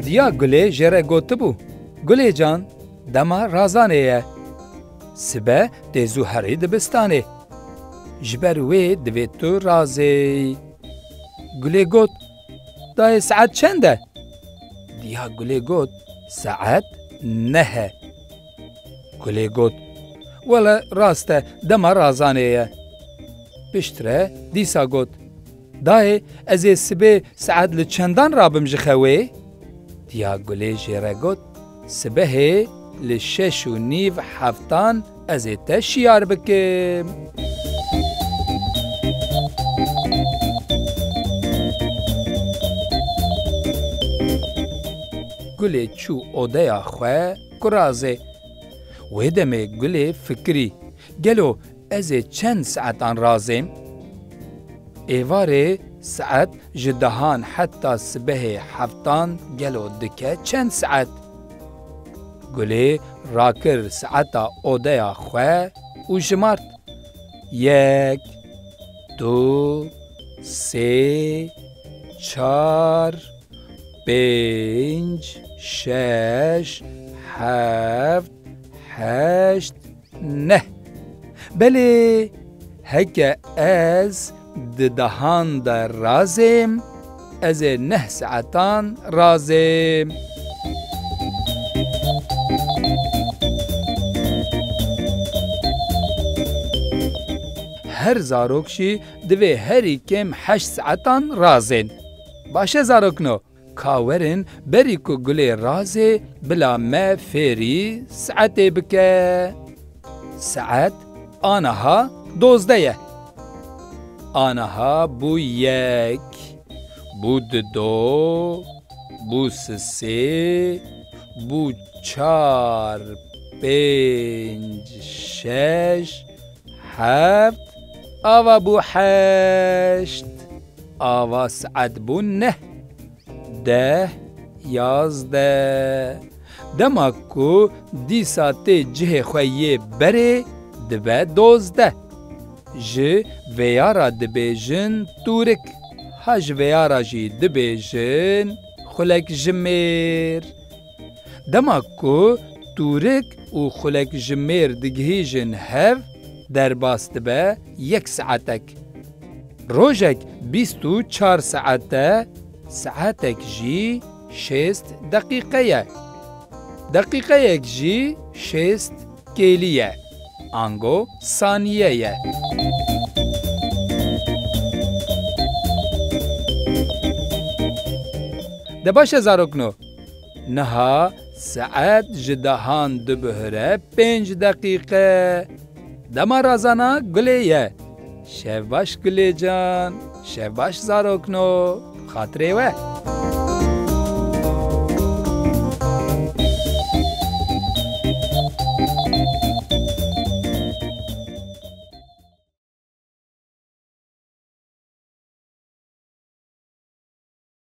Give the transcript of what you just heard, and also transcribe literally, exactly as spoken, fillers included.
Diya Gulê jê re gotibû, Gulê can, dema razanê ye. Sibe tê zû herî dibistanê. Ji ber wê divê tu razêy. Gulê got, Dayê, saet çend e? Diya Gulê got, Saet neh e. Gulê got, Wele rast e, dema razanê ye. Piştre dîsa got, Dayê, ez ê sibê saet li çendan rabim ji xewê? Diya Gulê jê re got, Sibehê li şeş û nîv heftan ez ê te şiyar bikim. Gulê çû odeya xwe, kurazê. Wê demê Gulê fikirî, Gelo ez ê çend saetan razêm? Êvarê saet ji dehan heta sibehê heftan gelo dike çend saet? Gulê rakir saeta odeya xwe û jimart. Yek, du, sê, çar, pênc, şeş, heft, heşt, neh. Belê, heke ez di dehan de razêm, ez ê neh saetan razêm. Her zarok jî divê herî kêm heşt saetan razên. Baş e zarokno, ka werin berî ku Gulê razê, bila me fêrî saetê bike. Saet aniha dozdeh ye. Aniha bû yek, bû dido, bû sisê, bû çar, pênc, şeş, heft, ava bû heşt, ava saet bû neh, deh, yazdeh. Dema ku dîsa tê cihê xwe yê berê, dibe dozdeh. Ji vêya re dibêjin tûrik, ha ji vêya re jî dibêjin xulekjimêr. Dema ku tûrik û xulekjimêr digihîjin hev, derbas dibe yek saetek. Rojek bîst û çar saet e, saetek jî şêst deqîqe ye. Deqîqeyek jî şêst kêlî ye, ango saniye ye. De baş e zarokno, niha saet ji dehan dibihire pênc deqîqe. Dema razana Gulê ye. Şev baş Gulê can, şev baş zarokno, xatirê we.